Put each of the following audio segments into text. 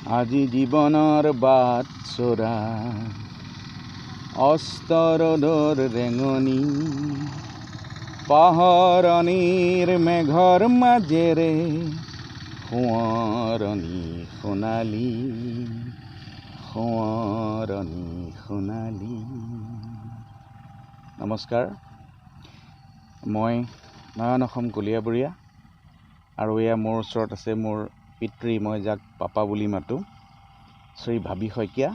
আজি জীৱনৰ বাট চৰা অস্ত ৰ'দৰ ৰেঙনি, পাহৰণিৰ মেঘৰ মাজেৰে সোঁৱৰণি সোণালী, সোঁৱৰণি সোণালী। নমস্কাৰ, মই নয়ন অসম কলিয়াবৰীয়া আৰু এয়া মোৰ ওচৰত আছে মোৰ পিতৃ, মই যাক পাপা বুলি মাতোঁ, শ্ৰী ভাবি শইকীয়া।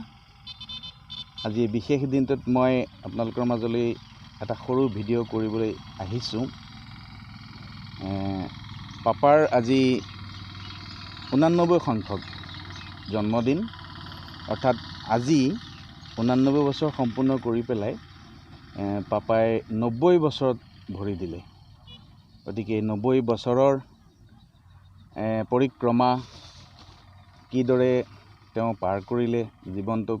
আজি এই বিশেষ দিনটোত মই আপোনালোকৰ মাজলৈ এটা সৰু ভিডিঅ' কৰিবলৈ আহিছোঁ। পাপাৰ আজি 89 সংখ্যক জন্মদিন, অৰ্থাৎ আজি 89 বছৰ সম্পূৰ্ণ কৰি পেলাই পাপাই 90 বছৰত ভৰি দিলে। গতিকে 90 বছৰৰ পৰিক্ৰমা কিদৰে তেওঁ পাৰ কৰিলে, জীৱনটোক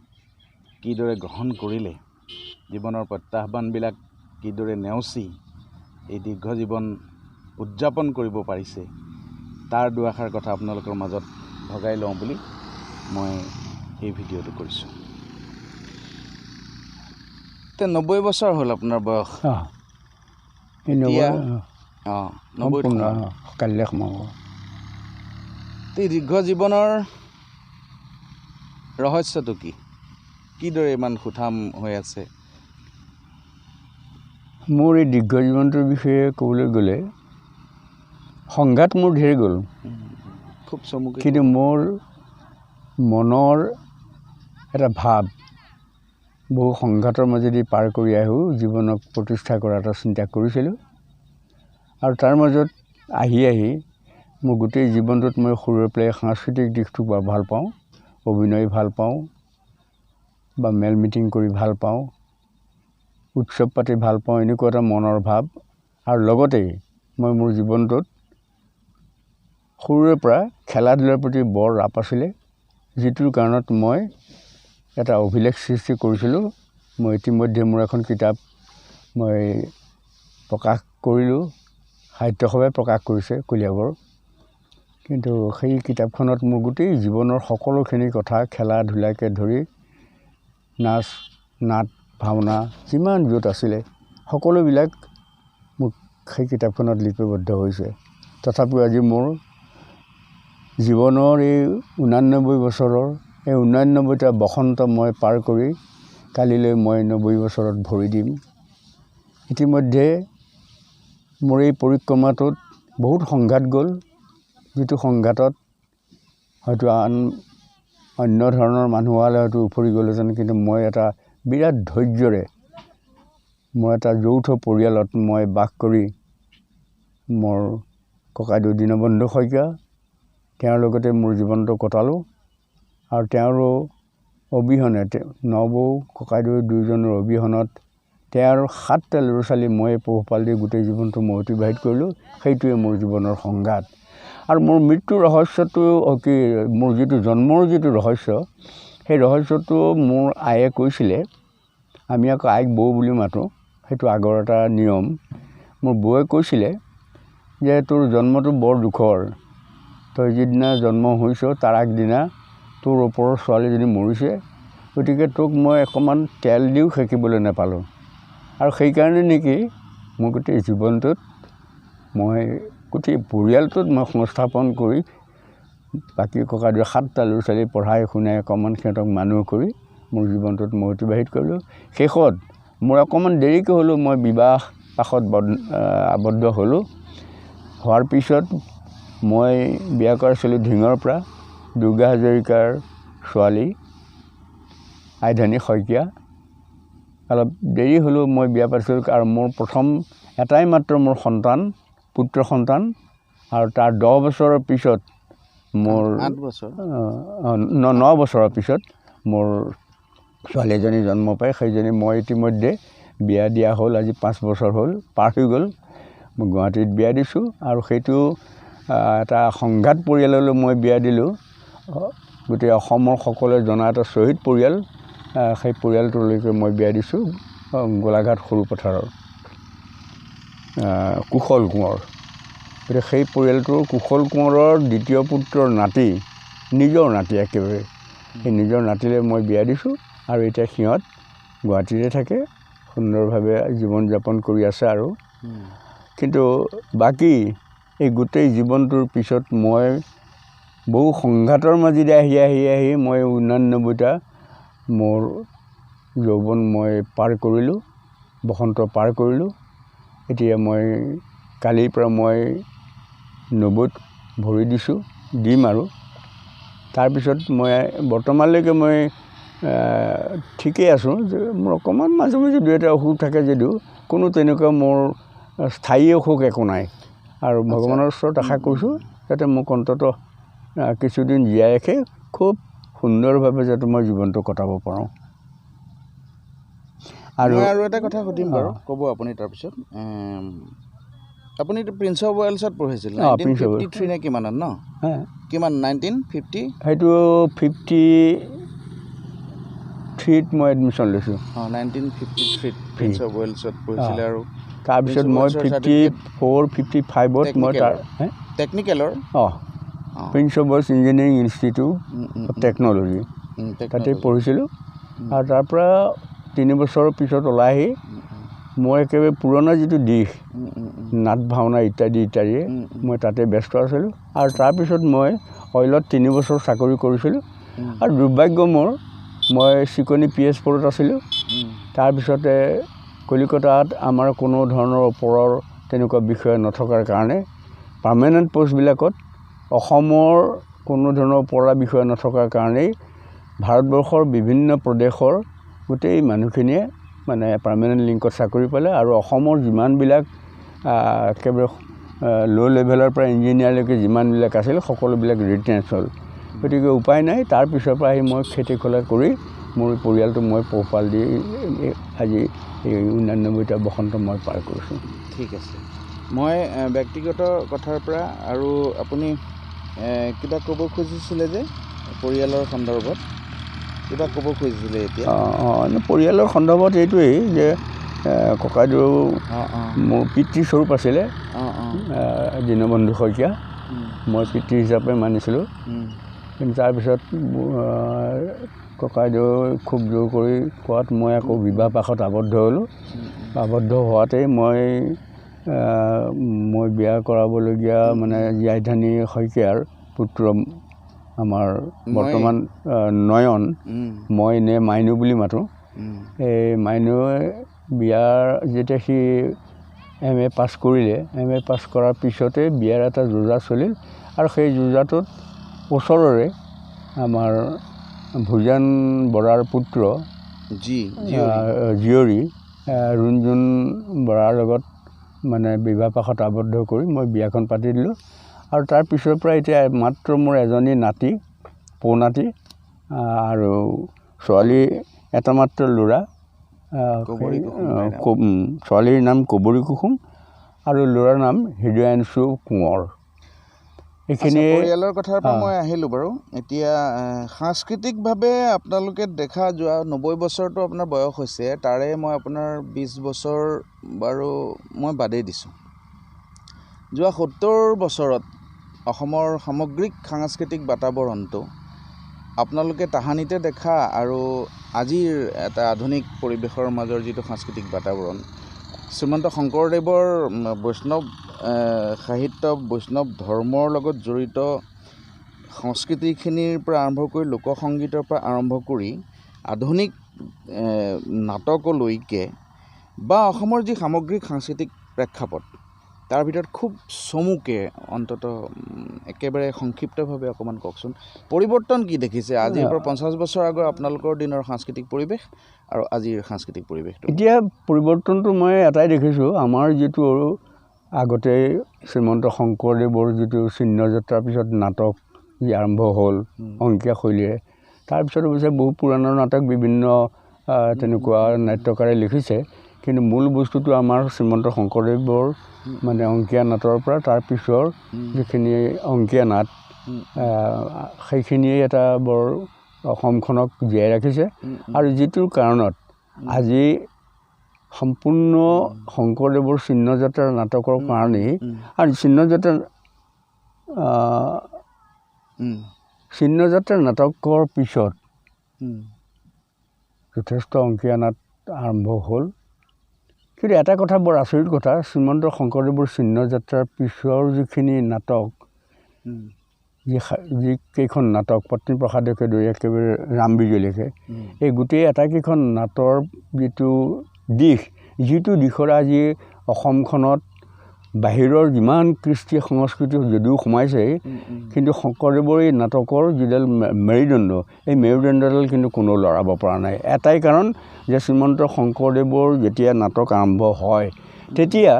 কিদৰে গ্ৰহণ কৰিলে, জীৱনৰ প্ৰত্যাহ্বানবিলাক কিদৰে নেওচি এই দীৰ্ঘ জীৱন উদযাপন কৰিব পাৰিছে, তাৰ দুআষাৰ কথা আপোনালোকৰ মাজত ভগাই লওঁ বুলি মই এই ভিডিঅ'টো কৰিছোঁ। এতিয়া 90 বছৰ হ'ল আপোনাৰ বয়স। অঁ, 90 কাইলৈ সোমাব। এই দীৰ্ঘ জীৱনৰ ৰহস্যটো কি, কিদৰে ইমান সুঠাম হৈ আছে? মোৰ এই দীৰ্ঘ জীৱনটোৰ বিষয়ে ক'বলৈ গ'লে সংঘাত মোৰ ঢেৰ গ'ল, খুব চমুকৈ। কিন্তু মোৰ মনৰ এটা ভাৱ বহু সংঘাতৰ মাজেদি পাৰ কৰি আহোঁ জীৱনক প্ৰতিষ্ঠা কৰা এটা চিন্তা কৰিছিলোঁ। আৰু তাৰ মাজত আহি আহি মোৰ গোটেই জীৱনটোত মই সৰুৰে পৰাই সাংস্কৃতিক দিশটোক বৰ ভাল পাওঁ, অভিনয় ভাল পাওঁ বা মেল মিটিং কৰি ভাল পাওঁ, উৎসৱ পাতি ভাল পাওঁ, এনেকুৱা এটা মনৰ ভাৱ। আৰু লগতেই মই মোৰ জীৱনটোত সৰুৰে পৰা খেলা ধূলাৰ প্ৰতি বৰ ৰাপ আছিলে, যিটোৰ কাৰণত মই এটা অভিলেখ সৃষ্টি কৰিছিলোঁ। মই ইতিমধ্যে মোৰ এখন কিতাপ মই প্ৰকাশ কৰিলোঁ, সাহিত্য সভাই প্ৰকাশ কৰিছে কলিয়াবৰ। কিন্তু সেই কিতাপখনত মোৰ গোটেই জীৱনৰ সকলোখিনি কথা, খেলা ধূলাকে ধৰি নাচ, নাট, ভাওনা যিমান য'ত আছিলে সকলোবিলাক মোক সেই কিতাপখনত লিপিবদ্ধ হৈছে। তথাপিও আজি মোৰ জীৱনৰ এই 89 বছৰৰ এই 89টা বসন্ত মই পাৰ কৰি কালিলৈ মই 90 বছৰত ভৰি দিম। ইতিমধ্যে মোৰ এই পৰিক্ৰমাটোত বহুত সংঘাত গ'ল, যিটো সংঘাতত হয়তো আন অন্য ধৰণৰ মানুহ হোৱালে হয়তো উফৰি গ'লহেঁতেন, কিন্তু মই এটা বিৰাট ধৈৰ্যৰে মই এটা যৌথ পৰিয়ালত মই বাস কৰি মোৰ ককাইদেউ দীনবন্ধু শইকীয়া তেওঁৰ লগতে মোৰ জীৱনটো কটালোঁ। আৰু তেওঁৰো অবিহনে, নবৌ ককাইদেউ দুয়োজনৰ অবিহনত তেওঁৰ 7টা ল'ৰা ছোৱালী মই পোহপাল দি গোটেই জীৱনটো মই অতিবাহিত কৰিলোঁ। সেইটোৱে মোৰ জীৱনৰ সংঘাত। আৰু মোৰ মৃত্যুৰ ৰহস্যটো কি, মোৰ যিটো জন্মৰ যিটো ৰহস্য, সেই ৰহস্যটো মোৰ আয়ে কৈছিলে। আমি আকৌ আইক বৌ বুলি মাতোঁ, সেইটো আগৰ এটা নিয়ম। মোৰ বৌয়ে কৈছিলে যে তোৰ জন্মটো বৰ দুখৰ, তই যিদিনা জন্ম হৈছ তাৰ আগদিনা তোৰ ওপৰৰ ছোৱালীজনী মৰিছে, গতিকে তোক মই অকণমান তেল দিও সেকিবলৈ নাপালোঁ। আৰু সেইকাৰণে নেকি মোৰ গোটেই জীৱনটোত মই গোটেই পৰিয়ালটোত মই সংস্থাপন কৰি বাকী ককাইদেউৰ 7টা ল'ৰা ছোৱালী পঢ়াই শুনাই অকণমান সিহঁতক মানুহ কৰি মোৰ জীৱনটোত মই অতিবাহিত কৰিলোঁ। শেষত মোৰ অকণমান দেৰিকৈ হ'লেও মই বিবাহ পাশত আবদ্ধ হ'লোঁ। হোৱাৰ পিছত মই বিয়া কৰাইছিলোঁ ঢিঙৰ পৰা দুৰ্গা হাজৰিকাৰ ছোৱালী আইধানী শইকীয়া। অলপ দেৰি হ'লেও মই বিয়া পাতিছিলোঁ। আৰু মোৰ প্ৰথম এটাই মাত্ৰ মোৰ সন্তান, পুত্ৰ সন্তান। আৰু তাৰ 10 বছৰৰ পিছত মোৰ 9 বছৰৰ পিছত মোৰ ছোৱালী এজনী জন্ম পায়। সেইজনী মই ইতিমধ্যে বিয়া দিয়া হ'ল, আজি 5 বছৰ হ'ল, পাৰ হৈ গ'ল। মই গুৱাহাটীত বিয়া দিছোঁ। আৰু সেইটো এটা সংঘাত পৰিয়াললৈ মই বিয়া দিলোঁ। গোটেই অসমৰ সকলোৱে জনা এটা শ্বহীদ পৰিয়াল, সেই পৰিয়ালটোলৈকে মই বিয়া দিছোঁ, গোলাঘাট সৰুপথাৰৰ কুশল কোঁৱৰ। গতিকে সেই পৰিয়ালটোৰ কুশল কোঁৱৰৰ দ্বিতীয় পুত্ৰৰ নাতি নিজৰ নাতি একেবাৰে, সেই নিজৰ নাতিলৈ মই বিয়া দিছোঁ। আৰু এতিয়া সিহঁত গুৱাহাটীতে থাকে, সুন্দৰভাৱে জীৱন যাপন কৰি আছে। আৰু কিন্তু বাকী এই গোটেই জীৱনটোৰ পিছত মই বহু সংঘাতৰ মাজেদি আহি আহি আহি মই 89টা মোৰ যৌৱন মই পাৰ কৰিলোঁ, বসন্ত পাৰ কৰিলোঁ। এতিয়া মই কালিৰ পৰা মই 90ত ভৰি দিছোঁ, দিম। আৰু তাৰপিছত মই বৰ্তমানলৈকে মই ঠিকেই আছোঁ, যে মোৰ অকণমান মাজে মাজে দুই এটা অসুখ থাকে যদিও কোনো তেনেকুৱা মোৰ স্থায়ী অসুখ একো নাই। আৰু ভগৱানৰ ওচৰত আশা কৰিছোঁ যাতে মোক অন্ততঃ কিছুদিন জীয়াই ৰাখে, খুব সুন্দৰভাৱে যাতে মই জীৱনটো কটাব পাৰোঁ। আৰু আৰু এটা কথা সুধিম বাৰু, ক'ব আপুনি তাৰপিছত। আপুনিতো প্ৰিন্স অফ ৱেলছত পঢ়িছিল 1953 নে কিমানত ন? কিমান 1950? সেইটো 53ত মই এডমিশ্যন লৈছোঁ। অঁ, 1953ত প্ৰিন্স অফ ৱেলছত পঢ়িছিলে। আৰু তাৰপিছত মই 54 55ত মই তাৰ টেকনিকেলৰ, অঁ, Prince of Wales Engineering Institute of Technology, তাতে পঢ়িছিলোঁ। আৰু তাৰপৰা 3 বছৰৰ পিছত ওলাই আহি মই একেবাৰে পুৰণা যিটো দিশ, নাট ভাওনা ইত্যাদি ইত্যাদি, মই তাতে ব্যস্ত আছিলোঁ। আৰু তাৰপিছত মই অইলত 3 বছৰ চাকৰি কৰিছিলোঁ। আৰু দুৰ্ভাগ্য মোৰ, মই চিকনি PS 4ত আছিলোঁ। তাৰপিছতে কলিকতাত আমাৰ কোনো ধৰণৰ ওপৰৰ তেনেকুৱা বিষয় নথকাৰ কাৰণে পাৰ্মানেণ্ট পষ্টবিলাকত অসমৰ কোনো ধৰণৰ ওপৰৰ বিষয় নথকাৰ কাৰণেই ভাৰতবৰ্ষৰ বিভিন্ন প্ৰদেশৰ গোটেই মানুহখিনিয়ে মানে পাৰ্মানেণ্ট লিংকত চাকৰি পালে। আৰু অসমৰ যিমানবিলাক একেবাৰে ল' লেভেলৰ পৰা ইঞ্জিনিয়াৰলৈকে যিমানবিলাক আছিল সকলোবিলাক ৰিটেঞ্চ হ'ল। গতিকে উপায় নাই, তাৰ পিছৰ পৰা আহি মই খেতি খোলা কৰি মোৰ পৰিয়ালটো মই পোহপাল দি আজি এই 89টা বসন্ত মই পাৰ কৰিছোঁ। ঠিক আছে, মই ব্যক্তিগত কথাৰ পৰা আৰু আপুনি কিবা ক'ব খুজিছিলে যে পৰিয়ালৰ সন্দৰ্ভত কিবা ক'ব খুজিছিলে এতিয়া? অঁ, পৰিয়ালৰ সন্দৰ্ভত এইটোৱেই যে ককাইদেউ মোৰ পিতৃস্বৰূপ আছিলে, দীনবন্ধু শইকীয়া, মই পিতৃ হিচাপে মানিছিলোঁ। কিন্তু তাৰপিছত ককাইদেউ খুব জোৰ কৰি কোৱাত মই আকৌ বিবাহ পাশত আবদ্ধ হ'লোঁ। আবদ্ধ হোৱাতেই মই মই বিয়া কৰাবলগীয়া মানে জীয়াইধানী শইকীয়াৰ পুত্ৰ আমাৰ বৰ্তমান নয়ন, মই এনেই মাইনু বুলি মাতোঁ, এই মাইনুৱে বিয়াৰ যেতিয়া সি MA পাছ কৰিলে, MA পাছ কৰাৰ পিছতে বিয়াৰ এটা যোজা চলিল। আৰু সেই যোজাটোত ওচৰৰে আমাৰ ভূজন বৰাৰ পুত্ৰ জীয়ৰী ৰুণজুন বৰাৰ লগত মানে বিবাহ পাশত আবদ্ধ কৰি মই বিয়াখন পাতি দিলোঁ। আৰু তাৰ পিছৰ পৰা এতিয়া মাত্ৰ মোৰ এজনী নাতি, পৌনাতি আৰু ছোৱালী এটা মাত্ৰ ল'ৰা, ছোৱালীৰ নাম কবৰী কুসুম আৰু ল'ৰাৰ নাম হৃদয়াংশু কোঁৱৰ। এইখিনি পৰিয়ালৰ কথাৰ পৰা মই আহিলোঁ বাৰু। এতিয়া সাংস্কৃতিকভাৱে আপোনালোকে দেখা যোৱা 90 বছৰটো আপোনাৰ বয়স হৈছে, তাৰে মই আপোনাৰ 20 বছৰ বাৰু মই বাদেই দিছোঁ। যোৱা 70 বছৰত অসমৰ সামগ্ৰিক সাংস্কৃতিক বাতাবৰণটো আপোনালোকে তাহানিতে দেখা আৰু আজিৰ এটা আধুনিক পৰিৱেশৰ মাজৰ যিটো সাংস্কৃতিক বাতাবৰণ, শ্ৰীমন্ত শংকৰদেৱৰ বৈষ্ণৱ সাহিত্য, বৈষ্ণৱ ধৰ্মৰ লগত জড়িত সংস্কৃতিখিনিৰ পৰা আৰম্ভ কৰি লোকসংগীতৰ পৰা আৰম্ভ কৰি আধুনিক নাটকলৈকে বা অসমৰ যি সামগ্ৰিক সাংস্কৃতিক প্ৰেক্ষাপট, তাৰ ভিতৰত খুব চমুকে অন্ততঃ একেবাৰে সংক্ষিপ্তভাৱে অকণমান কওকচোন, পৰিৱৰ্তন কি দেখিছে আজিৰ পৰা 50 বছৰ আগৰ আপোনালোকৰ দিনৰ সাংস্কৃতিক পৰিৱেশ আৰু আজিৰ সাংস্কৃতিক পৰিৱেশটো? এতিয়া পৰিৱৰ্তনটো মই এটাই দেখিছোঁ, আমাৰ যিটো আগতে শ্ৰীমন্ত শংকৰদেৱৰ যিটো চিহ্নযাত্ৰাৰ পিছত নাটক যি আৰম্ভ হ'ল অংকীয়া শৈলীৰে, তাৰপিছত অৱশ্যে বহু পুৰাণৰ নাটক বিভিন্ন তেনেকুৱা নাট্যকাৰে লিখিছে, কিন্তু মূল বস্তুটো আমাৰ শ্ৰীমন্ত শংকৰদেৱৰ মানে অংকীয়া নাটৰ পৰা তাৰপিছৰ যিখিনি অংকীয়া নাট, সেইখিনিয়ে এটা বৰ অসমখনক জীয়াই ৰাখিছে। আৰু যিটোৰ কাৰণত আজি সম্পূৰ্ণ শংকৰদেৱৰ চিহ্নযাত্ৰাৰ নাটকৰ কাৰণেই, আৰু চিহ্নযাত্ৰা চিহ্নযাত্ৰা নাটকৰ পিছত যথেষ্ট অংকীয়া নাট আৰম্ভ হ'ল। কিন্তু এটা কথা বৰ আচৰিত কথা, শ্ৰীমন্ত শংকৰদেৱৰ চিহ্নযাত্ৰাৰ পিছৰ যিখিনি নাটক, যিকেইখন নাটক পত্নী প্ৰসাদকে ধৰি একেবাৰে ৰাম বিজয়লৈকে, এই গোটেই আটাইকেইখন নাটৰ যিটো দিশ, যিটো দিশৰ আজি অসমখনত বাহিৰৰ যিমান কৃষ্টি সংস্কৃতি যদিও সোমাইছে, কিন্তু শংকৰদেৱৰ এই নাটকৰ যিডাল মেৰুদণ্ড, এই মেৰুদণ্ডডাল কিন্তু কোনেও লৰাব পৰা নাই। এটাই কাৰণ যে শ্ৰীমন্ত শংকৰদেৱৰ যেতিয়া নাটক আৰম্ভ হয় তেতিয়া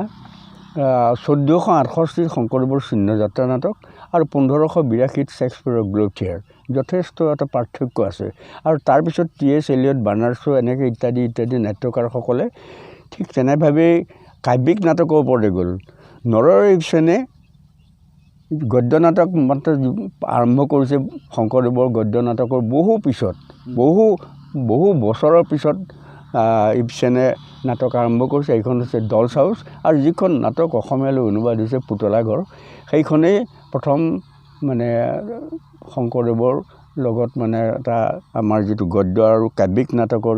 1468 শংকৰদেৱৰ চিহ্নযাত্ৰা নাটক আৰু 1582 শ্বেক্সপিয়াৰৰ গ্ল'ব থিয়েটাৰ, যথেষ্ট এটা পাৰ্থক্য আছে। আৰু তাৰপিছত T S Eliot, Bernard Shaw এনেকৈ ইত্যাদি ইত্যাদি নাট্যকাৰসকলে ঠিক তেনেভাৱেই কাব্যিক নাটকৰ ওপৰতে গ'ল। নৰৰ ইবচেনে গদ্য নাটক মাত্ৰ আৰম্ভ কৰিছে শংকৰদেৱৰ গদ্য নাটকৰ বহু পিছত, বহু বহু বছৰৰ পিছত ইবচেনে নাটক আৰম্ভ কৰিছে। এইখন হৈছে ডলছ হাউচ, আৰু যিখন নাটক অসমীয়ালৈ অনুবাদ হৈছে পুতলা ঘৰ, সেইখনেই প্ৰথম মানে শংকৰদেৱৰ লগত মানে এটা আমাৰ যিটো গদ্য আৰু কাব্যিক নাটকৰ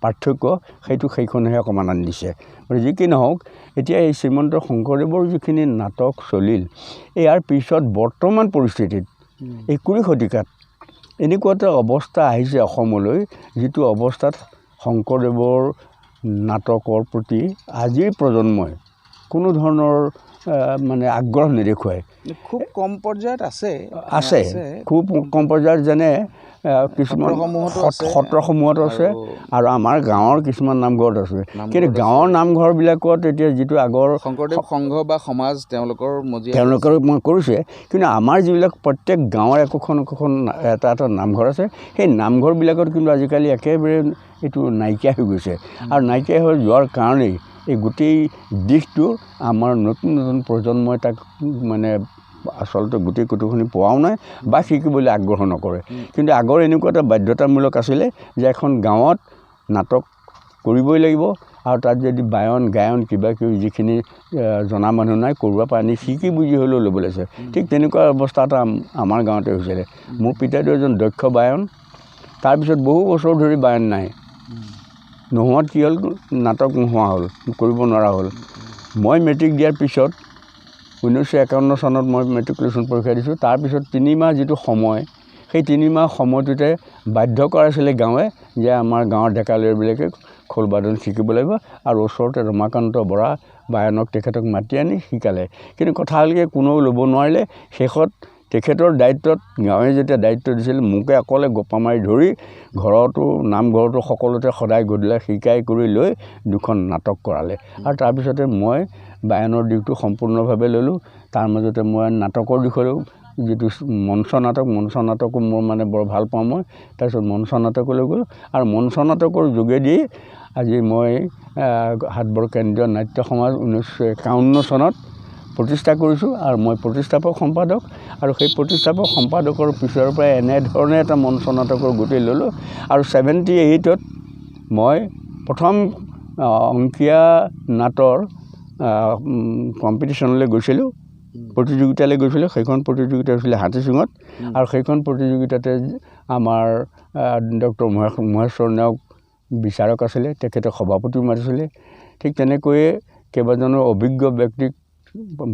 পাৰ্থক্য, সেইটো সেইখনেহে অকণমান আনি দিছে। যি কি নহওক, এতিয়া এই শ্ৰীমন্ত শংকৰদেৱৰ যিখিনি নাটক চলিল, ইয়াৰ পিছত বৰ্তমান পৰিস্থিতিত এই 20 শতিকাত এনেকুৱা এটা অৱস্থা আহিছে অসমলৈ, যিটো অৱস্থাত শংকৰদেৱৰ নাটকৰ প্ৰতি আজিৰ প্ৰজন্মই কোনো ধৰণৰ মানে আগ্ৰহ নেদেখুৱায়। খুব কম পৰ্যায়ত আছে, আছে খুব কম পৰ্যায়ত, যেনে কিছুমান সত্ৰসমূহত আছে আৰু আমাৰ গাঁৱৰ কিছুমান নামঘৰত আছে। কিন্তু গাঁৱৰ নামঘৰবিলাকত এতিয়া যিটো আগৰ শংকৰদেৱ সংঘ বা সমাজ তেওঁলোকৰ তেওঁলোকৰ কৰিছে, কিন্তু আমাৰ যিবিলাক প্ৰত্যেক গাঁৱৰ একোখন একোখন এটা এটা নামঘৰ আছে, সেই নামঘৰবিলাকত কিন্তু আজিকালি একেবাৰে এইটো নাইকিয়া হৈ গৈছে। আৰু নাইকিয়া হৈ যোৱাৰ কাৰণেই এই গোটেই দিশটো আমাৰ নতুন নতুন প্ৰজন্মই তাক মানে আচলতে গোটেই কুটুখিনি পোৱাও নাই বা শিকিবলৈ আগ্ৰহ নকৰে। কিন্তু আগৰ এনেকুৱা এটা বাধ্যতামূলক আছিলে যে এখন গাঁৱত নাটক কৰিবই লাগিব, আৰু তাত যদি বায়ন গায়ন কিবা কিবি যিখিনি জনা মানুহ নাই কৰোৱাৰ পৰা আনি শিকি বুজি হ'লেও ল'ব লাগিছে। ঠিক তেনেকুৱা অৱস্থা এটা আমাৰ গাঁৱতে হৈছিলে। মোৰ পিতাইদেউ এজন দক্ষ বায়ন, তাৰপিছত বহু বছৰ ধৰি বায়ন নাই নোহোৱাত কি হ'ল, নাটক নোহোৱা হ'ল, কৰিব নোৱাৰা হ'ল। মই মেট্ৰিক দিয়াৰ পিছত 1951 চনত মই মেট্ৰিকুলেশ্যন পৰীক্ষা দিছোঁ। তাৰপিছত 3 মাহ যিটো সময়, সেই 3 মাহ সময়টোতে বাধ্য কৰাইছিলে গাঁৱে যে আমাৰ গাঁৱৰ ডেকা ল'ৰাবিলাকে খোল বাদন শিকিব লাগিব, আৰু ওচৰতে ৰমাকান্ত বৰা বায়নক তেখেতক মাতি আনি শিকালে। কিন্তু কথা হ'ল কি, কোনেও ল'ব নোৱাৰিলে। শেষত তেখেতৰ দায়িত্বত গাঁৱে যেতিয়া দায়িত্ব দিছিল, মোকে অকলে গোপা মাৰি ধৰি ঘৰতো নামঘৰতো সকলোতে সদায় গধূলি শিকাই কৰি লৈ 2খন নাটক কৰালে। আৰু তাৰপিছতে মই বায়নৰ দিশটো সম্পূৰ্ণভাৱে ল'লোঁ। তাৰ মাজতে মই নাটকৰ দিশলৈও যিটো মঞ্চ নাটক, মঞ্চ নাটকো মোৰ মানে বৰ ভাল পাওঁ মই। তাৰপিছত মঞ্চ নাটকলৈ গ'লোঁ, আৰু মঞ্চ নাটকৰ যোগেদি আজি মই হাতবৰ কেন্দ্ৰীয় নাট্য সমাজ 1951 চনত প্ৰতিষ্ঠা কৰিছোঁ, আৰু মই প্ৰতিষ্ঠাপক সম্পাদক। আৰু সেই প্ৰতিষ্ঠাপক সম্পাদকৰ পিছৰ পৰাই এনেধৰণে এটা মঞ্চ নাটকৰ গতি ল'লোঁ। আৰু 78ত মই প্ৰথম অংকীয়া নাটৰ কম্পিটিশ্যনলৈ গৈছিলোঁ, প্ৰতিযোগিতালৈ গৈছিলোঁ। সেইখন প্ৰতিযোগিতা হৈছিলে হাতীচুঙত, আৰু সেইখন প্ৰতিযোগিতাতে আমাৰ ডক্টৰ মহেশ্বৰ নেওগ বিচাৰক আছিলে, তেখেতে সভাপতিও মাতিছিলে। ঠিক তেনেকৈয়ে কেইবাজনো অভিজ্ঞ ব্যক্তিক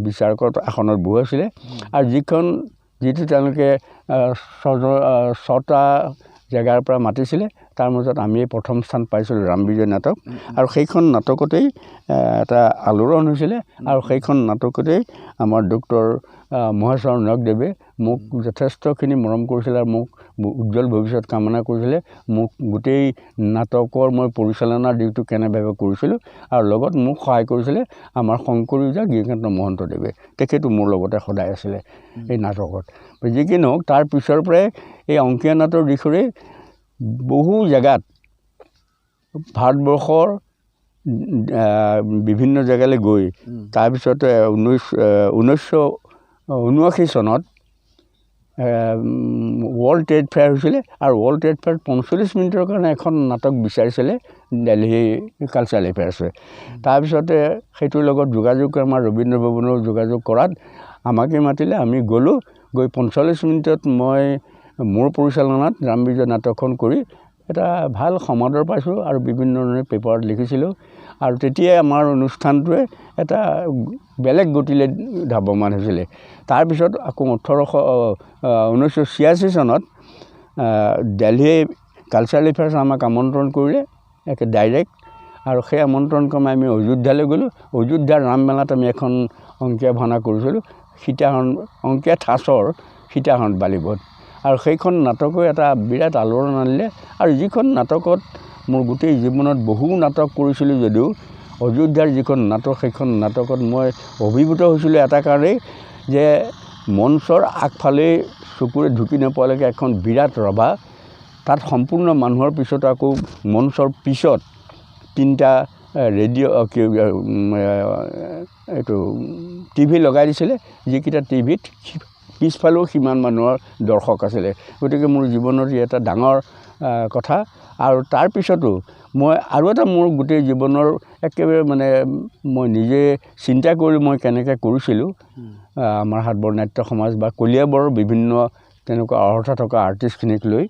বিচাৰকৰ আসনত বহুৱাইছিলে। আৰু যিটো তেওঁলোকে 6টা জেগাৰ পৰা মাতিছিলে, তাৰ মাজত আমি প্ৰথম স্থান পাইছিলোঁ ৰাম বিজয় নাটক। আৰু সেইখন নাটকতেই এটা আলোড়ন হৈছিলে, আৰু সেইখন নাটকতেই আমাৰ ডক্টৰ মহেশ্বৰ নেওগদেৱে মোক যথেষ্টখিনি মৰম কৰিছিলে আৰু মোক উজ্জ্বল ভৱিষ্যত কামনা কৰিছিলে। মোক গোটেই নাটকৰ মই পৰিচালনাৰ দিশটো কেনেভাৱে কৰিছিলোঁ, আৰু লগত মোক সহায় কৰিছিলে আমাৰ শংকৰী ওজা গিৰিকান্ত মহন্তদেৱে, তেখেতো মোৰ লগতে সদায় আছিলে এই নাটকত। যি কি নহওক, তাৰ পিছৰ পৰাই এই অংকীয়া নাটৰ দিশৰেই বহু জেগাত ভাৰতবৰ্ষৰ বিভিন্ন জেগালৈ গৈ তাৰপিছতে 1979 চনত ৱৰ্ল্ড ট্ৰেড ফেয়াৰ হৈছিলে, আৰু ৱৰ্ল্ড ট্ৰেড ফেয়াৰত 45 মিনিটৰ কাৰণে এখন নাটক বিচাৰিছিলে দেলহি কালচাৰেল এফেয়াৰ্ছে। তাৰপিছতে সেইটোৰ লগত যোগাযোগ কৰি আমাৰ ৰবীন্দ্ৰ ভৱনৰ যোগাযোগ কৰাত আমাকে মাতিলে, আমি গ'লোঁ। গৈ 45 মিনিটত মই মোৰ পৰিচালনাত ৰাম বিজয় নাটকখন কৰি এটা ভাল সমাদৰ পাইছোঁ আৰু বিভিন্ন ধৰণে পেপাৰত লিখিছিলোঁ। আৰু তেতিয়াই আমাৰ অনুষ্ঠানটোৱে এটা বেলেগ গতিলৈ ধাৱমান হৈছিলে। তাৰপিছত আকৌ 1986 চনত দেলহি কালচাৰেল এফেয়াৰ্ছ আমাক আমন্ত্ৰণ কৰিলে একে ডাইৰেক্ট, আৰু সেই আমন্ত্ৰণ ক্ৰমে আমি অযোধ্যালৈ গ'লোঁ। অযোধ্যাৰ ৰামমেলাত আমি এখন অংকীয়া ভাওনা কৰিছিলোঁ, সীতাহৰণ অংকীয়া ঠাঁচৰ সীতাহৰণ বালিবধ। আৰু সেইখন নাটকো এটা বিৰাট আলোড়ন আনিলে। আৰু যিখন নাটকত মোৰ গোটেই জীৱনত বহু নাটক কৰিছিলোঁ যদিও অযোধ্যাৰ যিখন নাটক, সেইখন নাটকত মই অভিভূত হৈছিলোঁ এটা কাৰণেই যে মঞ্চৰ আগফালেই চকুৰে ঢুকি নোপোৱালৈকে এখন বিৰাট ৰভা, তাত সম্পূৰ্ণ মানুহৰ পিছত আকৌ মঞ্চৰ পিছত তিনিটা ৰেডিঅ' এইটো টিভি লগাই দিছিলে, যিকেইটা টিভিত পিছফালেও সিমান মানুহৰ দৰ্শক আছিলে। গতিকে মোৰ জীৱনত ই এটা ডাঙৰ কথা। আৰু তাৰপিছতো মই আৰু এটা মোৰ গোটেই জীৱনৰ একেবাৰে মানে মই নিজে চিন্তা কৰি মই কেনেকৈ কৰিছিলোঁ, আমাৰ হাতবৰ নাট্য সমাজ বা কলিয়াবৰৰ বিভিন্ন তেনেকুৱা অৰ্হতা থকা আৰ্টিষ্টখিনিক লৈ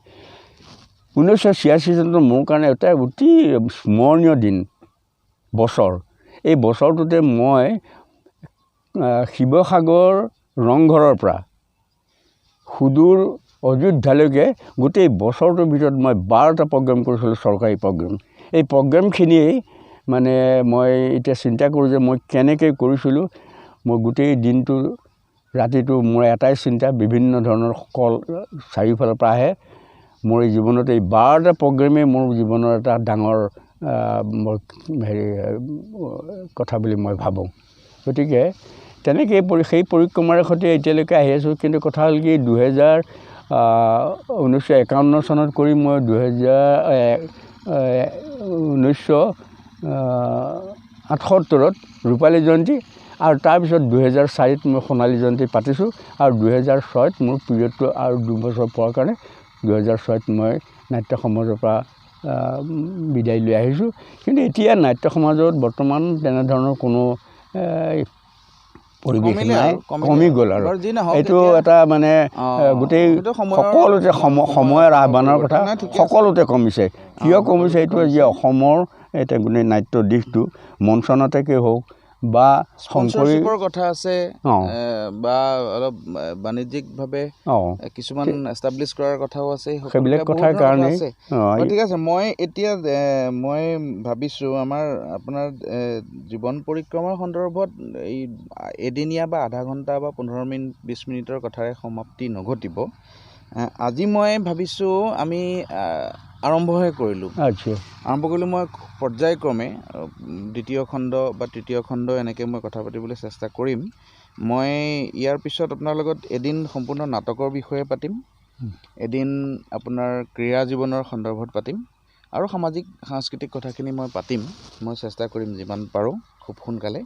1986 চনটো মোৰ কাৰণে এটা অতি স্মৰণীয় দিন, বছৰ। এই বছৰটোতে মই শিৱসাগৰ ৰংঘৰৰ পৰা সুদূৰ অযোধ্যালৈকে গোটেই বছৰটোৰ ভিতৰত মই 12টা প্ৰগ্ৰেম কৰিছিলোঁ, চৰকাৰী প্ৰগ্ৰেম। এই প্ৰগ্ৰেমখিনিয়েই মানে মই এতিয়া চিন্তা কৰোঁ যে মই কেনেকৈ কৰিছিলোঁ। মই গোটেই দিনটো ৰাতিটো মোৰ এটাই চিন্তা, বিভিন্ন ধৰণৰ কল চাৰিওফালৰ পৰা আহে। মোৰ এই জীৱনত এই 12টা প্ৰগ্ৰেমেই মোৰ জীৱনৰ এটা ডাঙৰ হেৰি কথা বুলি মই ভাবোঁ। গতিকে তেনেকেই সেই পৰিক্ৰমাৰ সৈতে এতিয়ালৈকে আহি আছোঁ। কিন্তু কথা হ'ল কি, 1951 চনত কৰি মই 1978ত ৰূপালী জয়ন্তী, আৰু তাৰপিছত 2004ত মই সোণালী জয়ন্তী পাতিছোঁ। আৰু 2006ত মোৰ পিৰিয়ডটো আৰু 2 বছৰ পোৱাৰ কাৰণে 2006ত মই নাট্য সমাজৰ পৰা বিদায় লৈ আহিছোঁ। কিন্তু এতিয়া নাট্য সমাজত বৰ্তমান তেনেধৰণৰ কোনো পৰিৱেশ নাই, কমি গ'ল। আৰু এইটো এটা মানে গোটেই সকলোতে সময়ৰ আহ্বানৰ কথা, সকলোতে কমিছে। কিয় কমিছে এইটো যে অসমৰ এতিয়া গোটেই নাট্য দিশটো মঞ্চ নাটকেই হওক বা স্পনচৰশ্বিপৰ কথা আছে বা অলপ বাণিজ্যিকভাৱে কিছুমান এষ্টাব্লিছ কৰাৰ কথাও আছে, সেইবিলাক কথাৰ কাৰণে। ঠিক আছে, মই এতিয়া মই ভাবিছোঁ আমাৰ আপোনাৰ জীৱন পৰিক্ৰমাৰ সন্দৰ্ভত এই এদিনীয়া বা আধা ঘণ্টা বা 15 মিনিট 20 মিনিটৰ কথাৰে সমাপ্তি নঘটিব। আজি মই ভাবিছোঁ আমি আৰম্ভহে কৰিলোঁ। আৰম্ভ কৰিলোঁ মই পৰ্যায়ক্ৰমে দ্বিতীয় খণ্ড বা তৃতীয় খণ্ড এনেকৈ মই কথা পাতিবলৈ চেষ্টা কৰিম। মই ইয়াৰ পিছত আপোনাৰ লগত এদিন সম্পূৰ্ণ নাটকৰ বিষয়ে পাতিম, এদিন আপোনাৰ ক্ৰীড়া জীৱনৰ সন্দৰ্ভত পাতিম, আৰু সামাজিক সাংস্কৃতিক কথাখিনি মই পাতিম। মই চেষ্টা কৰিম যিমান পাৰোঁ খুব সোনকালে।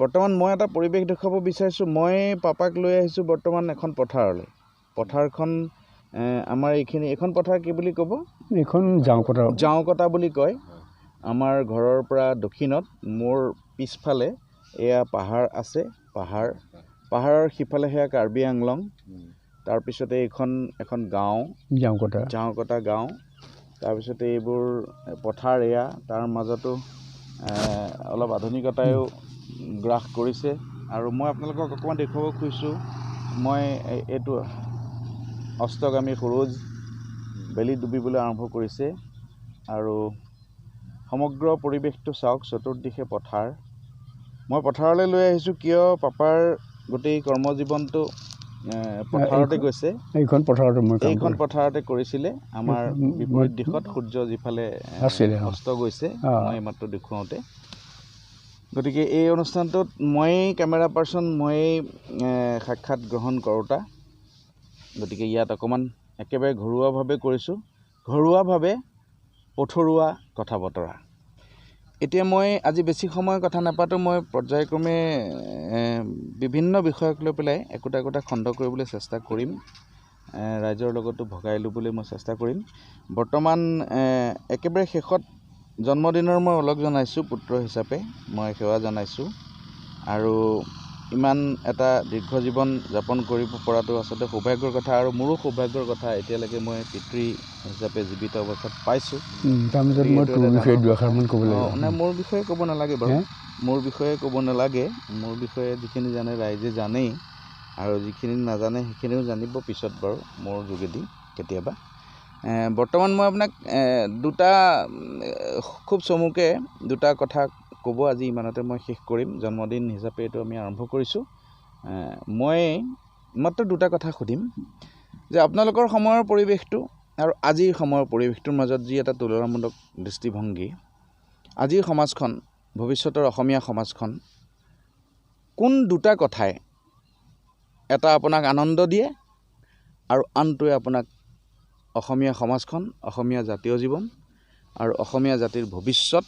বৰ্তমান মই এটা পৰিৱেশ দেখুৱাব বিচাৰিছোঁ। মই পাপাক লৈ আহিছোঁ বৰ্তমান এখন পথাৰলৈ। পথাৰখন আমাৰ এইখিনি, এইখন পথাৰ কি বুলি ক'ব? এইখন জাওকটা, জাওকটা বুলি কয়। আমাৰ ঘৰৰ পৰা দক্ষিণত মোৰ পিছফালে এয়া পাহাৰ আছে, পাহাৰৰ সিফালে সেয়া কাৰ্বি আংলং, তাৰপিছতে এইখন এখন গাঁও, জাওকটা, জাওকটা গাঁও। তাৰপিছতে এইবোৰ পথাৰ, এয়া তাৰ মাজতো অলপ আধুনিকতায়ো গ্ৰাস কৰিছে। আৰু মই আপোনালোকক অকণমান দেখুৱাব খুজিছোঁ। মই এইটো অস্তগামী সূৰুজ বেলি ডুবিবলৈ আৰম্ভ কৰিছে আৰু সমগ্ৰ পৰিৱেশটো চাওক, চতুৰ্দিশে পথাৰ। মই পথাৰলৈ লৈ আহিছোঁ কিয়, পাপাৰ গোটেই কৰ্মজীৱনটো পথাৰতে গৈছে। এইখন পথাৰতে মই এইখন পথাৰতে কৰিছিলে। আমাৰ বিপৰীত দিশত সূৰ্য যিফালে অস্ত গৈছে, মই এইমাত্ৰ দেখুৱাওঁতে। গতিকে এই অনুষ্ঠানটোত ময়েই কেমেৰা পাৰ্চন, ময়েই সাক্ষাৎ গ্ৰহণ কৰোঁতা। গতিকে ইয়াত অকণমান একেবাৰে ঘৰুৱাভাৱে কৰিছোঁ, ঘৰুৱাভাৱে পথৰুৱা কথা বতৰা। এতিয়া মই আজি বেছি সময় কথা নাপাতোঁ। মই পৰ্যায়ক্ৰমে বিভিন্ন বিষয়ক লৈ পেলাই একোটা একোটা খণ্ড কৰিবলৈ চেষ্টা কৰিম, ৰাইজৰ লগতো ভগাই ল'বলৈ মই চেষ্টা কৰিম। বৰ্তমান একেবাৰে শেষত জন্মদিনৰ মই ওলগ জনাইছোঁ, পুত্ৰ হিচাপে মই সেৱা জনাইছোঁ। আৰু ইমান এটা দীৰ্ঘ জীৱন যাপন কৰিব পৰাটো আচলতে সৌভাগ্যৰ কথা, আৰু মোৰো সৌভাগ্যৰ কথা, এতিয়ালৈকে মই পিতৃ হিচাপে জীৱিত অৱস্থাত পাইছোঁ। তাৰপিছত মই তোৰ বিষয়ে দুআষাৰমান ক'ব লাগিব। নাই, মোৰ বিষয়ে ক'ব নালাগে বাৰু, মোৰ বিষয়ে ক'ব নালাগে। মোৰ বিষয়ে যিখিনি জানে ৰাইজে জানেই, আৰু যিখিনি নাজানে সেইখিনিও জানিব পিছত বাৰু মোৰ যোগেদি কেতিয়াবা। বৰ্তমান মই আপোনাক দুটা খুব চমুকে দুটা কথা ক'ব, আজি ইমানতে মই শেষ কৰিম। জন্মদিন হিচাপে এইটো আমি আৰম্ভ কৰিছোঁ। মই মাত্ৰ দুটা কথা সুধিম যে আপোনালোকৰ সময়ৰ পৰিৱেশটো আৰু আজিৰ সময়ৰ পৰিৱেশটোৰ মাজত যি এটা তুলনামূলক দৃষ্টিভংগী, আজিৰ সমাজখন, ভৱিষ্যতৰ অসমীয়া সমাজখন, কোন দুটা কথাই এটা আপোনাক আনন্দ দিয়ে আৰু আনটোৱে আপোনাক অসমীয়া সমাজখন, অসমীয়া জাতীয় জীৱন আৰু অসমীয়া জাতিৰ ভৱিষ্যত,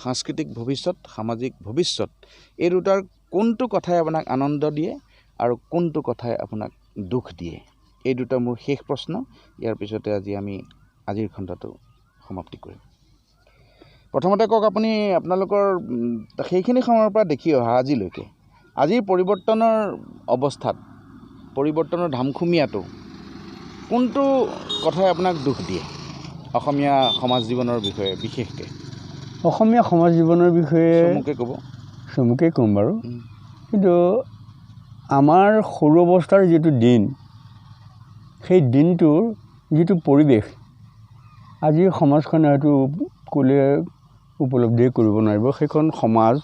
সাংস্কৃতিক ভৱিষ্যত, সামাজিক ভৱিষ্যত, এই দুটাৰ কোনটো কথাই আপোনাক আনন্দ দিয়ে আৰু কোনটো কথাই আপোনাক দুখ দিয়ে? এই দুটা মোৰ শেষ প্ৰশ্ন। ইয়াৰ পিছতে আজি আমি আজিৰ খণ্ডটো সমাপ্তি কৰিম। প্ৰথমতে কওক আপুনি, আপোনালোকৰ সেইখিনি সময়ৰ পৰা দেখি অহা আজিলৈকে আজিৰ পৰিৱৰ্তনৰ অৱস্থাত, পৰিৱৰ্তনৰ ধামখুমীয়াটো কোনটো কথাই আপোনাক দুখ দিয়ে অসমীয়া সমাজ জীৱনৰ বিষয়ে? বিশেষকৈ অসমীয়া সমাজ জীৱনৰ বিষয়ে চমুকে ক'ব। চমুকে ক'ম বাৰু। কিন্তু আমাৰ সৰু অৱস্থাৰ যিটো দিন, সেই দিনটোৰ যিটো পৰিৱেশ আজিৰ সমাজখনে হয়তো ক'লে উপলব্ধি কৰিব নোৱাৰিব। সেইখন সমাজ,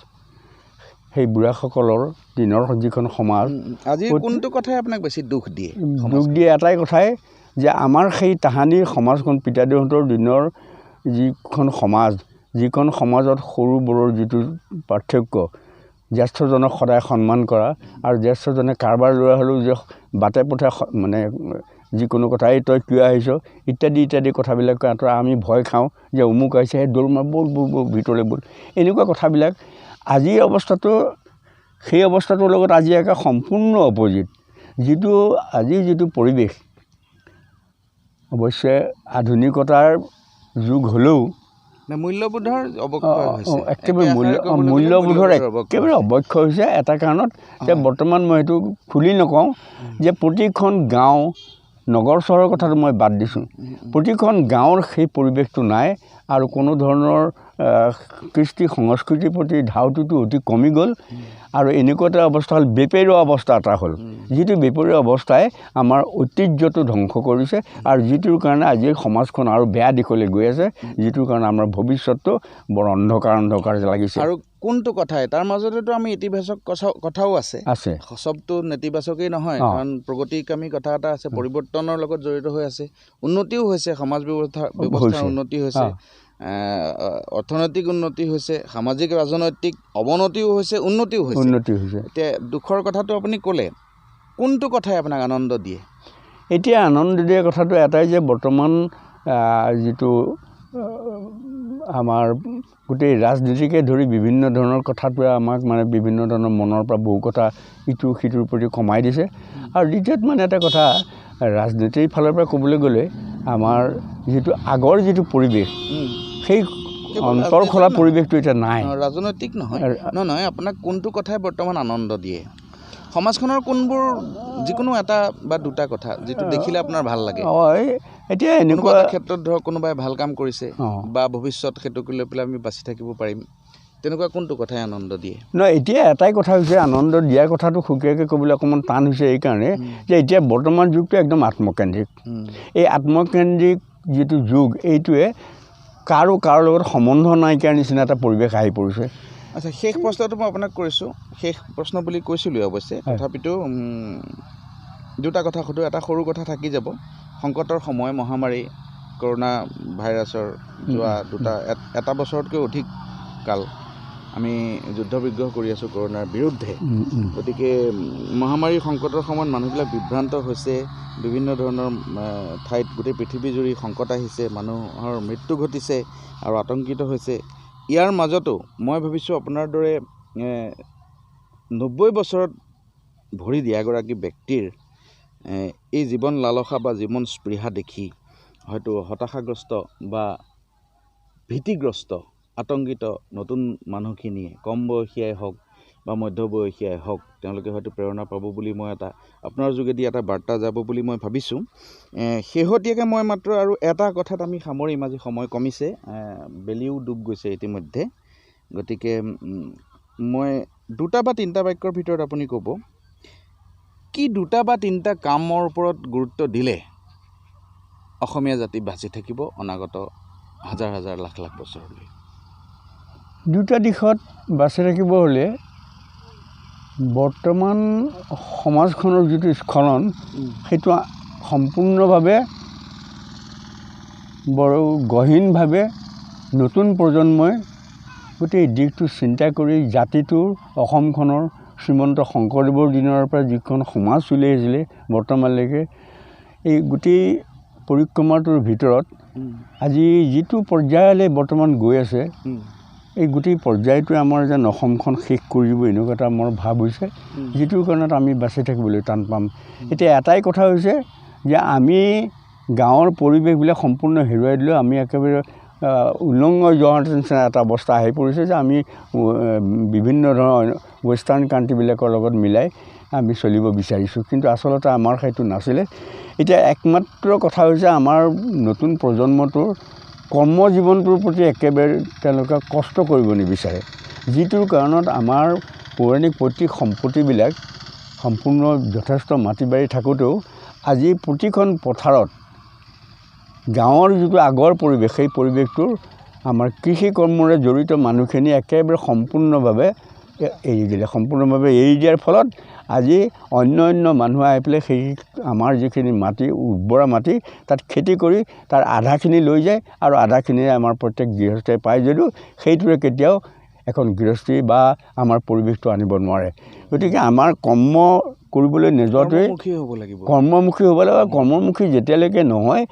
সেই বুঢ়াসকলৰ দিনৰ যিখন সমাজ, আজি কোনটো কথাই আপোনাক বেছি দুখ দিয়ে? দুখ দিয়ে এটাই কথাই যে আমাৰ সেই তাহানিৰ সমাজখন, পিতাদেউহঁতৰ দিনৰ যিখন সমাজ, যিখন সমাজত সৰু বৰৰ যিটো পাৰ্থক্য, জ্যেষ্ঠজনক সদায় সন্মান কৰা, আৰু জ্যেষ্ঠজনে কাৰোবাৰ ল'ৰা হ'লেও যে বাটে পথে মানে যিকোনো কথা, এই তই কিয় আহিছ ইত্যাদি ইত্যাদি কথাবিলাক আঁতৰা, আমি ভয় খাওঁ যে অমুক আহিছে, সেই দৌৰ মাৰ, ব'ল ব'ল ব'ল ভিতৰলৈ ব'ল, এনেকুৱা কথাবিলাক। আজিৰ অৱস্থাটো সেই অৱস্থাটোৰ লগত আজি একে সম্পূৰ্ণ অপজিট। যিটো আজিৰ যিটো পৰিৱেশ, অৱশ্যে আধুনিকতাৰ যুগ হ'লেও মূল্যবোধৰ অৱক্ষয় হৈছে, একেবাৰে মূল্যবোধৰ একেবাৰে অৱক্ষয় হৈছে। এটা কাৰণত যে বৰ্তমান মই সেইটো খুলি নকওঁ যে প্ৰতিখন গাঁও, নগৰ চহৰৰ কথাটো মই বাদ দিছোঁ, প্ৰতিখন গাঁৱৰ সেই পৰিৱেশটো নাই, আৰু কোনো ধৰণৰ কৃষ্টি সংস্কৃতিৰ প্ৰতি ধাউতিটো অতি কমি গ'ল। আৰু এনেকুৱা এটা অৱস্থা হ'ল, বেপেৰুৱা অৱস্থা এটা হ'ল, যিটো বেপেৰুৱা অৱস্থাই আমাৰ ঐতিহ্যটো ধ্বংস কৰিছে, আৰু যিটোৰ কাৰণে আজিৰ সমাজখন আৰু বেয়া দিশলৈ গৈ আছে, যিটোৰ কাৰণে আমাৰ ভৱিষ্যতটো বৰ অন্ধকাৰ অন্ধকাৰ লাগিছে। আৰু কোনটো কথাই তাৰ মাজতেতো আমি ইতিবাচক কথাও আছে, আছে, চবটো নেতিবাচকেই নহয়, কাৰণ প্ৰগতিকামী কথা এটা আছে, পৰিৱৰ্তনৰ লগত জড়িত হৈ আছে, উন্নতিও হৈছে, সমাজ ব্যৱস্থাৰ উন্নতি হৈছে, অৰ্থনৈতিক উন্নতি হৈছে, সামাজিক ৰাজনৈতিক অৱনতিও হৈছে, উন্নতিও হৈছে, উন্নতি হৈছে। এতিয়া দুখৰ কথাটো আপুনি ক'লে, কোনটো কথাই আপোনাক আনন্দ দিয়ে? এতিয়া আনন্দ দিয়া কথাটো এটাই যে বৰ্তমান যিটো আমাৰ গোটেই ৰাজনীতিকে ধৰি বিভিন্ন ধৰণৰ কথাটোৱে আমাক মানে বিভিন্ন ধৰণৰ মনৰ পৰা বহু কথা ইটো সিটোৰ প্ৰতি কমাই দিছে। আৰু দ্বিতীয়ত মানে এটা কথা, ৰাজনীতিৰ ফালৰ পৰা ক'বলৈ গ'লে আমাৰ যিটো আগৰ যিটো পৰিৱেশ, সেই অন্তৰ খোলা পৰিৱেশটো এতিয়া নাই। ৰাজনৈতিক নহয়, নহয়, আপোনাক কোনটো কথাই বৰ্তমান আনন্দ দিয়ে? সমাজখনৰ কোনবোৰ, যিকোনো এটা বা দুটা কথা যিটো দেখিলে আপোনাৰ ভাল লাগে? এতিয়া এনেকুৱা ক্ষেত্ৰত ধৰক কোনোবাই ভাল কাম কৰিছে বা ভৱিষ্যত সেইটোক লৈ পেলাই আমি বাচি থাকিব পাৰিম, তেনেকুৱা কোনটো কথাই আনন্দ দিয়ে? নহয়, এতিয়া এটাই কথা হৈছে, আনন্দ দিয়াৰ কথাটো সুকীয়াকৈ ক'বলৈ অকণমান টান হৈছে এইকাৰণে যে এতিয়া বৰ্তমান যুগটো একদম আত্মকেন্দ্ৰিক। এই আত্মকেন্দ্ৰিক যিটো যুগ, এইটোৱে কাৰো কাৰো লগত সম্বন্ধ নাইকিয়াৰ নিচিনা এটা পৰিৱেশ আহি পৰিছে। আচ্ছা, শেষ প্ৰশ্নটো মই আপোনাক কৰিছোঁ, শেষ প্ৰশ্ন বুলি কৈছিলোঁৱে অৱশ্যে, তথাপিতো দুটা কথা সোধোঁ, এটা সৰু কথা থাকি যাব। সংকটৰ সময়, মহামাৰী কৰোণা ভাইৰাছৰ যোৱা দুটা এটা বছৰতকৈ অধিক কাল আমি যুদ্ধ বিগ্ৰহ কৰি আছোঁ কৰোণাৰ বিৰুদ্ধে। গতিকে মহামাৰীৰ সংকটৰ সময়ত মানুহবিলাক বিভ্ৰান্ত হৈছে, বিভিন্ন ধৰণৰ ঠাইত গোটেই পৃথিৱীজুৰি সংকট আহিছে, মানুহৰ মৃত্যু ঘটিছে আৰু আতংকিত হৈছে। ইয়াৰ মাজতো মই ভাবিছোঁ আপোনাৰ দৰে 90 বছৰত ভৰি দিয়া এগৰাকী ব্যক্তিৰ এই জীৱন লালসা বা জীৱন স্পৃহা দেখি হয়তো হতাশাগ্ৰস্ত বা ভীতিগ্ৰস্ত, আতংকিত নতুন মানুহখিনিয়ে, কম বয়সীয়াই হওক বা মধ্যবয়সীয়াই হওক, তেওঁলোকে হয়তো প্ৰেৰণা পাব বুলি মই এটা আপোনাৰ যোগেদি এটা বাৰ্তা যাব বুলি মই ভাবিছোঁ। শেহতীয়াকৈ মই মাত্ৰ আৰু এটা কথাত আমি সামৰিম, আজি সময় কমিছে, বেলিও ডুব গৈছে ইতিমধ্যে, গতিকে মই দুটা বা তিনিটা বাক্যৰ ভিতৰত আপুনি ক'ব কি দুটা বা তিনিটা কামৰ ওপৰত গুৰুত্ব দিলে অসমীয়া জাতি বাচি থাকিব অনাগত হাজাৰ হাজাৰ লাখ লাখ বছৰলৈ? দুটা দিশত বাচি থাকিব হ'লে বৰ্তমান সমাজখনৰ যিটো স্খলন, সেইটো সম্পূৰ্ণভাৱে বৰ গহীনভাৱে নতুন প্ৰজন্মই গোটেই দিশটো চিন্তা কৰি জাতিটোৰ, অসমখনৰ শ্ৰীমন্ত শংকৰদেৱৰ দিনৰ পৰা যিখন সমাজ চলি আহিছিলে বৰ্তমানলৈকে, এই গোটেই পৰিক্ৰমাটোৰ ভিতৰত আজি যিটো পৰ্যায়লৈ বৰ্তমান গৈ আছে, এই গোটেই পৰ্যায়টোৱে আমাৰ যেন অসমখন শেষ কৰি দিব এনেকুৱা এটা মোৰ ভাৱ হৈছে, যিটোৰ কাৰণত আমি বাচি থাকিবলৈ টান পাম। এতিয়া এটাই কথা হৈছে যে আমি গাঁৱৰ পৰিৱেশবিলাক সম্পূৰ্ণ হেৰুৱাই দিলেও আমি একেবাৰে উলংগ যোৱাৰ নিচিনা এটা অৱস্থা আহি পৰিছে যে আমি বিভিন্ন ধৰণৰ ৱেষ্টাৰ্ণ কাণ্ট্ৰিবিলাকৰ লগত মিলাই আমি চলিব বিচাৰিছোঁ, কিন্তু আচলতে আমাৰ সেইটো নাছিলে। এতিয়া একমাত্ৰ কথা হৈছে আমাৰ নতুন প্ৰজন্মটোৰ কৰ্ম জীৱনটোৰ প্ৰতি একেবাৰে তেওঁলোকে কষ্ট কৰিব নিবিচাৰে, যিটোৰ কাৰণত আমাৰ পৌৰাণিক পৈতৃক সম্পত্তিবিলাক সম্পূৰ্ণ যথেষ্ট মাটি বাৰী থাকোঁতেও আজি প্ৰতিখন পথাৰত গাঁৱৰ যিটো আগৰ পৰিৱেশ, সেই পৰিৱেশটোৰ আমাৰ কৃষি কৰ্মৰে জড়িত মানুহখিনি একেবাৰে সম্পূৰ্ণভাৱে এৰি দিলে। সম্পূৰ্ণভাৱে এৰি দিয়াৰ ফলত আজি অন্য অন্য মানুহ আহি পেলাই সেই আমাৰ যিখিনি মাটি, উৰ্বৰা মাটি, তাত খেতি কৰি তাৰ আধাখিনি লৈ যায় আৰু আধাখিনিয়ে আমাৰ প্ৰত্যেক গৃহস্থই পায় যদিও সেইটোৰে কেতিয়াও এখন গৃহস্থী বা আমাৰ পৰিৱেশটো আনিব নোৱাৰে। গতিকে আমাৰ কৰ্ম কৰিবলৈ নোযোৱাটোৱে কৰ্মমুখী হ'ব লাগিব। কৰ্মমুখী যেতিয়ালৈকে নহয়,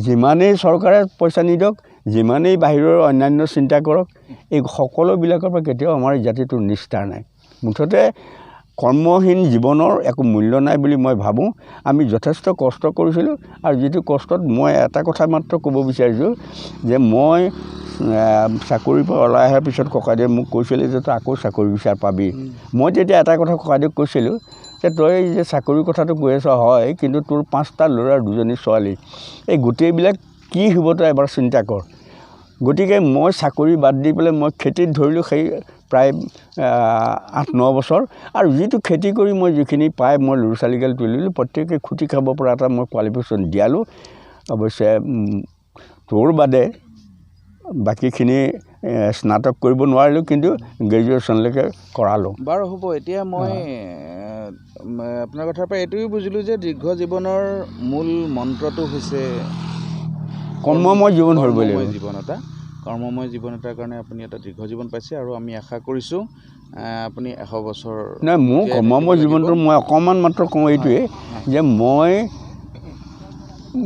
যিমানেই চৰকাৰে পইচা নিদিয়ক, যিমানেই বাহিৰৰ অন্যান্য চিন্তা কৰক, এই সকলোবিলাকৰ পৰা কেতিয়াও আমাৰ জাতিটোৰ নিস্তাৰ নাই। মুঠতে কৰ্মহীন জীৱনৰ একো মূল্য নাই বুলি মই ভাবোঁ। আমি যথেষ্ট কষ্ট কৰিছিলোঁ আৰু যিটো কষ্টত মই এটা কথা মাত্ৰ ক'ব বিচাৰিছোঁ যে মই চাকৰিৰ পৰা ওলাই অহাৰ পিছত ককাইদেৱে মোক কৈছিলে যে তই আকৌ চাকৰি বিচাৰ পাবি। মই তেতিয়া এটা কথা ককাইদেউক কৈছিলোঁ যে তই যে চাকৰিৰ কথাটো কৈ আছ হয়, কিন্তু তোৰ 5টা ল'ৰা 2জনী ছোৱালী, এই গোটেইবিলাক কি হ'ব তই এবাৰ চিন্তা কৰ। গতিকে মই চাকৰি বাদ দি পেলাই মই খেতিত ধৰিলোঁ সেই প্ৰায় 8-9 বছৰ, আৰু যিটো খেতি কৰি মই যিখিনি পাই মই ল'ৰা ছোৱালীগাল তুলিলোঁ, প্ৰত্যেকে খুটি খাব পৰা এটা মই কোৱালিফিকেশ্যন দিয়ালোঁ। অৱশ্যে তোৰ বাদে বাকীখিনি স্নাতক কৰিব নোৱাৰিলোঁ, কিন্তু গ্ৰেজুৱেশ্যনলৈকে কৰালোঁ। বাৰু হ'ব, এতিয়া মই আপোনাৰ কথাৰ পৰা এইটোৱে বুজিলোঁ যে দীৰ্ঘ জীৱনৰ মূল মন্ত্ৰটো হৈছে কৰ্মময় জীৱন হ'ব লাগিব। জীৱন এটা, কৰ্মময় জীৱন এটাৰ কাৰণে আপুনি এটা দীৰ্ঘ জীৱন পাইছে আৰু আমি আশা কৰিছোঁ আপুনি 100 বছৰ। নাই, মোৰ কৰ্মময় জীৱনটো মই অকণমান মাত্ৰ কওঁ এইটোৱে যে মই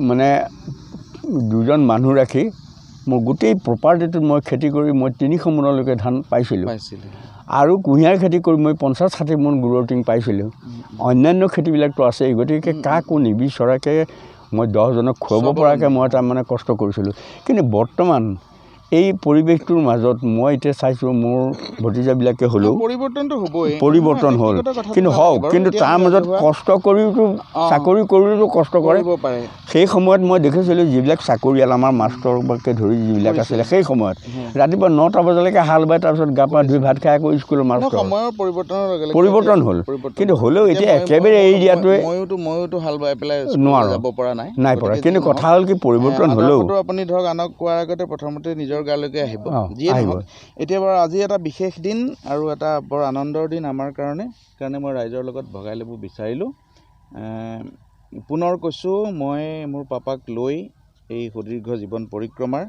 মানে 2জন মানুহ ৰাখি মোৰ গোটেই প্ৰপাৰ্টিটোত মই খেতি কৰি মই 300 মোনলৈকে ধান পাইছিলোঁ, আৰু কুঁহিয়াৰ খেতি কৰি মই 50-60 মোন গুৰৰ টিং পাইছিলোঁ। অন্যান্য খেতিবিলাকতো আছেই, গতিকে কাকো নিবিচৰাকৈ মই 10জনক খুৱাব পৰাকৈ মই তাৰমানে কষ্ট কৰিছিলোঁ। কিন্তু বৰ্তমান এই পৰিৱেশটোৰ মাজত মই এতিয়া চাইছোঁ মোৰ ভতিজাবিলাকে হ'লেও পৰিৱৰ্তনটো হ'বই, পৰিৱৰ্তন হ'ল, কিন্তু হওক, কিন্তু তাৰ মাজত কষ্ট কৰিওতো চাকৰি কৰিওতো কষ্ট কৰে। সেই সময়ত মই দেখিছিলোঁ যিবিলাক চাকৰিয়াল আমাৰ মাষ্টৰকে ধৰি যিবিলাক আছিলে সেই সময়ত ৰাতিপুৱা 9টা বজালৈকে হাল বাই, তাৰপিছত গা পা ধুই ভাত খাই আকৌ স্কুলৰ মাষ্টৰ। পৰিৱৰ্তন হ'ল, কিন্তু হ'লেও এতিয়া একেবাৰে এৰি দিয়াটোৱে ময়োতো হাল বাই পেলাই নোৱাৰোঁ, যাব পৰা নাই, নাই পৰা। কিন্তু কথা হ'ল কি, পৰিৱৰ্তন হ'লেও আপুনি ধৰক আনক কোৱাৰ আগতে প্ৰথমতে নিজৰ গালৈকে আহিব। যিয়ে নহওক, এতিয়া বাৰু আজি এটা বিশেষ দিন আৰু এটা বৰ আনন্দৰ দিন আমাৰ কাৰণে, কাৰণে মই ৰাইজৰ লগত ভগাই ল'ব বিচাৰিলোঁ। পুনৰ কৈছোঁ, মই মোৰ পাপাক লৈ এই সুদীৰ্ঘ জীৱন পৰিক্ৰমাৰ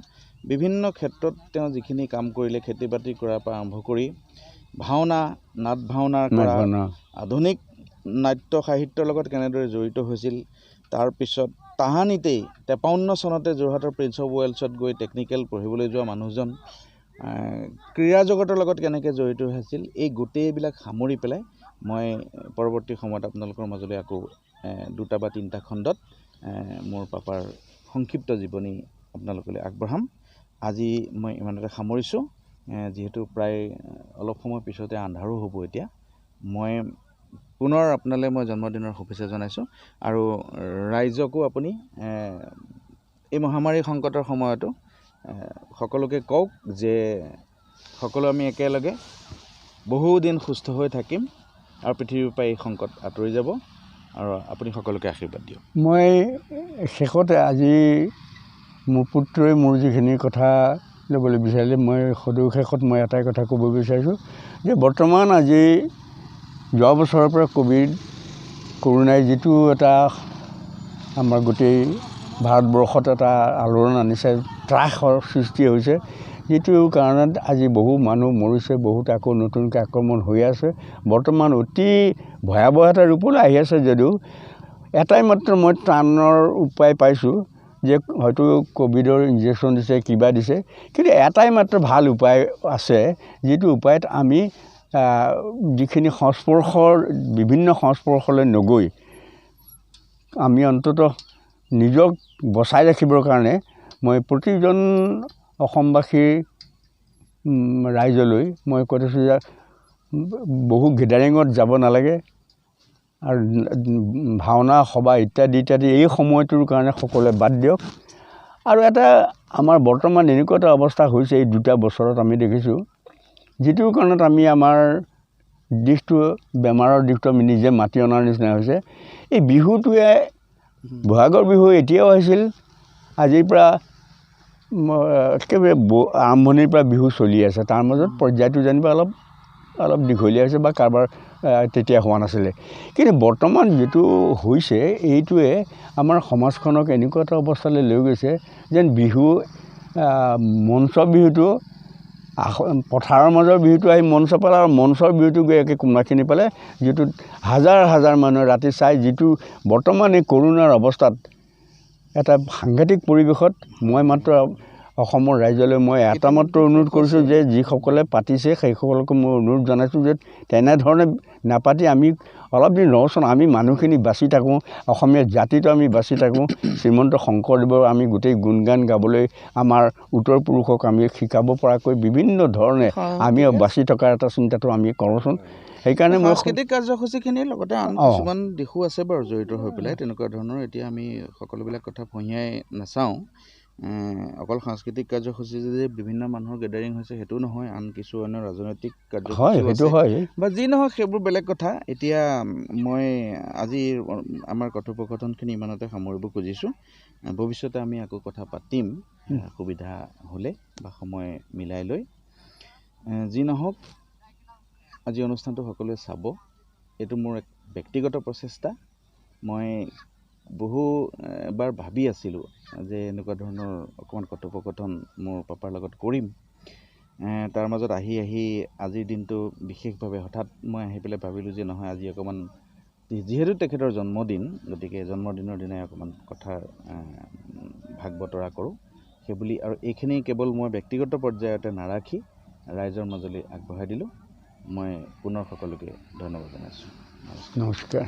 বিভিন্ন ক্ষেত্ৰত তেওঁ যিখিনি কাম কৰিলে, খেতি বাতি কৰাৰ পৰা আৰম্ভ কৰি ভাওনা, নাট ভাওনা কৰা, আধুনিক নাট্য সাহিত্যৰ লগত কেনেদৰে জড়িত হৈছিল, তাৰপিছত তাহানিতেই 53 চনতে যোৰহাটৰ প্ৰিন্স অফ ৱেলছত গৈ টেকনিকেল পঢ়িবলৈ যোৱা মানুহজন ক্ৰীড়া জগতৰ লগত কেনেকৈ জড়িত হৈছিল, এই গোটেইবিলাক সামৰি পেলাই মই পৰৱৰ্তী সময়ত আপোনালোকৰ মাজলৈ আকৌ 2টা বা 3টা খণ্ডত মোৰ পাপাৰ সংক্ষিপ্ত জীৱনী আপোনালোকলৈ আগবঢ়াম। আজি মই ইমানতে সামৰিছোঁ, যিহেতু প্ৰায় অলপ সময় পিছতে আন্ধাৰো হ'ব এতিয়া। মই পুনৰ আপোনালৈ মই জন্মদিনৰ শুভেচ্ছা জনাইছোঁ আৰু ৰাইজকো আপুনি এই মহামাৰী সংকটৰ সময়তো সকলোকে কওক যে সকলো আমি একেলগে বহুদিন সুস্থ হৈ থাকিম আৰু পৃথিৱীৰ পৰা এই সংকট আঁতৰি যাব আৰু আপুনি সকলোকে আশীৰ্বাদ দিয়ক। মই শেষতে আজি মোৰ পুত্ৰই মোৰ যিখিনি কথা ল'বলৈ বিচাৰিলে, মই সদৌ শেষত মই এটাই কথা ক'ব বিচাৰিছোঁ যে বৰ্তমান আজি যোৱা বছৰৰ পৰা ক'ভিড কৰোণাই যিটো এটা আমাৰ গোটেই ভাৰতবৰ্ষত এটা আলোড়ন আনিছে, ত্ৰাসৰ সৃষ্টি হৈছে, যিটো কাৰণত আজি বহু মানুহ মৰিছে, বহুত আকৌ নতুনকৈ আক্ৰমণ হৈ আছে। বৰ্তমান অতি ভয়াৱহ এটা ৰূপলৈ আহি আছে যদিও এটাই মাত্ৰ মই ত্ৰাণৰ উপায় পাইছোঁ যে হয়তো ক'ভিডৰ ইনজেকশ্যন দিছে, কিবা দিছে, কিন্তু এটাই মাত্ৰ ভাল উপায় আছে, যিটো উপায়ত আমি যিখিনি সংস্পৰ্শৰ বিভিন্ন সংস্পৰ্শলৈ নগৈ আমি অন্ততঃ নিজক বচাই ৰাখিবৰ কাৰণে মই প্ৰতিজন অসমবাসীৰ ৰাইজলৈ মই কৈ থৈছোঁ যে বহু গেডাৰিঙত যাব নালাগে আৰু ভাওনা সভা ইত্যাদি ইত্যাদি এই সময়টোৰ কাৰণে সকলোৱে বাদ দিয়ক। আৰু এটা আমাৰ বৰ্তমান এনেকুৱা এটা অৱস্থা হৈছে এই দুটা বছৰত আমি দেখিছোঁ, যিটোৰ কাৰণত আমি আমাৰ দিশটো বেমাৰৰ দিশটো আমি নিজে মাতি অনাৰ নিচিনা হৈছে। এই বিহুটোৱে, বহাগৰ বিহু এতিয়াও আহিছিল, আজিৰ পৰা একেবাৰে আৰম্ভণিৰ পৰা বিহু চলি আছে, তাৰ মাজত পৰ্যায়টো যেনিবা অলপ অলপ দীঘলীয়া হৈছে বা কাৰোবাৰ তেতিয়া হোৱা নাছিলে, কিন্তু বৰ্তমান যিটো হৈছে এইটোৱে আমাৰ সমাজখনক এনেকুৱা এটা অৱস্থালৈ লৈ গৈছে যেন বিহু মঞ্চ বিহুটো পথাৰৰ মাজৰ বিহুটো আহি মঞ্চ পালে আৰু মঞ্চৰ বিহুটো গৈ একে কোনোবাখিনি পালে, যিটোত হাজাৰ হাজাৰ মানুহে ৰাতি চাই, যিটো বৰ্তমান এই কৰোণাৰ অৱস্থাত এটা সাংঘাতিক পৰিৱেশত মই মাত্ৰ অসমৰ ৰাইজলৈ মই এটা মাত্ৰ অনুৰোধ কৰিছোঁ যে যিসকলে পাতিছে সেইসকলকো মই অনুৰোধ জনাইছোঁ যে তেনেধৰণে নাপাতি আমি অলপ দিন ৰওঁচোন, আমি মানুহখিনি বাচি থাকোঁ, অসমীয়া জাতিটো আমি বাচি থাকোঁ, শ্ৰীমন্ত শংকৰদেৱৰ আমি গোটেই গুণগান গাবলৈ আমাৰ উত্তৰ পুৰুষক আমি শিকাব পৰাকৈ বিভিন্ন ধৰণে আমি বাচি থকাৰ এটা চিন্তাটো আমি কৰোঁচোন। সেইকাৰণে মই সাংস্কৃতিক কাৰ্যসূচীখিনিৰ লগতে আন কিছুমান দিশো আছে বাৰু জড়িত হৈ পেলাই তেনেকুৱা ধৰণৰ, এতিয়া আমি সকলোবিলাক কথা ফঁহিয়াই নাচাওঁ। অকল সাংস্কৃতিক কাৰ্যসূচী যে বিভিন্ন মানুহৰ গেডাৰিং হৈছে সেইটো নহয়, আন কিছু অন্য ৰাজনৈতিক কাৰ্যসূচী হয় বা যি নহওক সেইবোৰ বেলেগ কথা। এতিয়া মই আজি আমাৰ কথোপকথনখিনি ইমানতে সামৰিব খুজিছোঁ। ভৱিষ্যতে আমি আকৌ কথা পাতিম সুবিধা হ'লে বা সময় মিলাই লৈ। যি নহওক আজি অনুষ্ঠানটো সকলোৱে চাব, এইটো মোৰ এক ব্যক্তিগত প্ৰচেষ্টা। মই বহু এবাৰ ভাবি আছিলোঁ যে এনেকুৱা ধৰণৰ অকণমান কথোপকথন মোৰ পাপাৰ লগত কৰিম, তাৰ মাজত আহি আহি আজিৰ দিনটো বিশেষভাৱে হঠাৎ মই আহি পেলাই ভাবিলোঁ যে নহয় আজি অকণমান, যিহেতু তেখেতৰ জন্মদিন, গতিকে জন্মদিনৰ দিনাই অকণমান কথাৰ ভাগ বতৰা কৰোঁ সেইবুলি। আৰু এইখিনি কেৱল মই ব্যক্তিগত পৰ্যায়তে নাৰাখি ৰাইজৰ মাজলৈ আগবঢ়াই দিলোঁ। মই পুনৰ সকলোকে ধন্যবাদ জনাইছোঁ। নমস্কাৰ।